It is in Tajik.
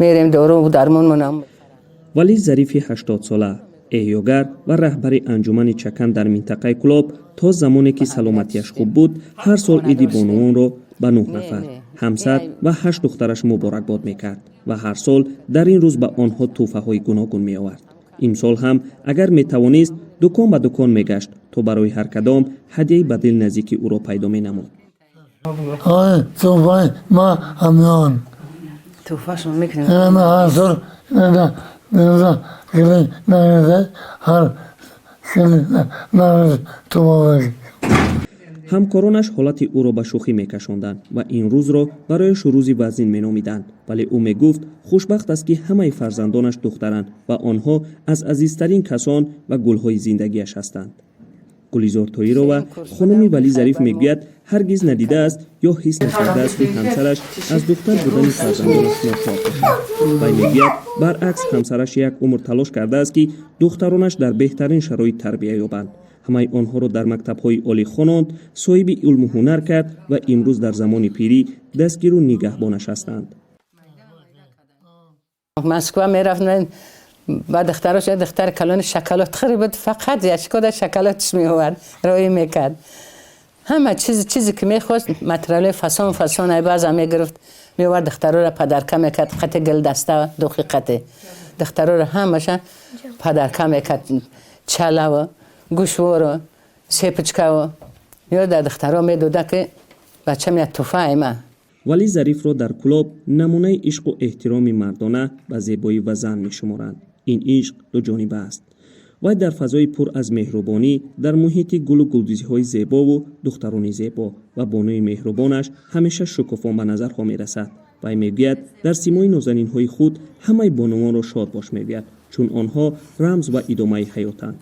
Мерем, дору дармонмонам. Вали Зарифи 80-сола, эҳёгар ва раҳбари анҷумани Чакан дар минтақаи Кӯлоб, то замоне ки саломатиаш хуб буд, ҳар сол Иди бонувонро ба нӯҳ нафар ҳамсар ва ҳашт духтараш муборакбод мекард ва ҳар сол дар ин рӯз ба онҳо тӯҳфаҳои гуногун меовард. Имсол ҳам агар метавонист, дукон ба дукон мегашт, то барои ҳар кадом ҳадияи ба дил наздики ӯро пайдо менамуд. Ой, туҳфаи ма ҳамён. Туҳфашон мекунем. Ина ҳар сол ҳар туҳфа. Ҳамкоронаш ҳолати ӯро ба шӯхӣ мекашонданд ва ин рӯзро барояш рӯзи вазнин меномиданд, вале ӯ мегуфт, хушбахт аст, ки ҳамаи фарзандонаш духтаранд ва онҳо аз азизтарин касон ва гулҳои зиндагиаш ҳастанд. Гулизор Тоирова, хонуми Валӣ Зариф, мегӯяд, ҳаргиз надидааст ё ҳис накардааст, ки ҳамсараш аз духтар будани фарзандонаш ношод бошад. Вай мегӯяд, баръакс, ҳамсараш як умр талош кардааст, ки духтаронаш дар беҳтарин шароит тарбия ёбанд. Ҳамаи онҳоро дар мактабҳои олӣ хононд, соҳиби илму ҳунар кард ва имрӯз дар замони пирӣ дастгиру нигаҳбонаш ҳастанд. Москва мерафт ба духтарош, духтари калони шоколад хӯри буд, фақат яшкода шоколадш меовард, роӣ мекард. Ҳама чиз, чизе ки мехост, материалҳои фасон фасон ай баъза мегирифт, меовард, духтароро подарка мекард, қати гулдаста, духи қати духтароро ҳамаша подарка мекард, чалаву гӯшвору цепочкаву ё дар духтаро медода, ки бачам, як туҳфа ай ма. Валӣ Зарифро дар Кӯлоб намунаи ишқу эҳтироми мардона ба зебоӣ ва зан мешуморанд. Ин ишқ дуҷониба аст. Вай дар фазои пур аз меҳрубонӣ, дар муҳити гулу гулдӯзиҳои зебову духтарони зебо ва бонуи меҳрубонаш ҳамеша шукуфон ба назарҳо мерасад. Вай мегӯяд, дар симои нозанинҳои худ ҳамаи бонувонро шодбош мегӯяд, чун онҳо рамз ва идомаи ҳаётанд.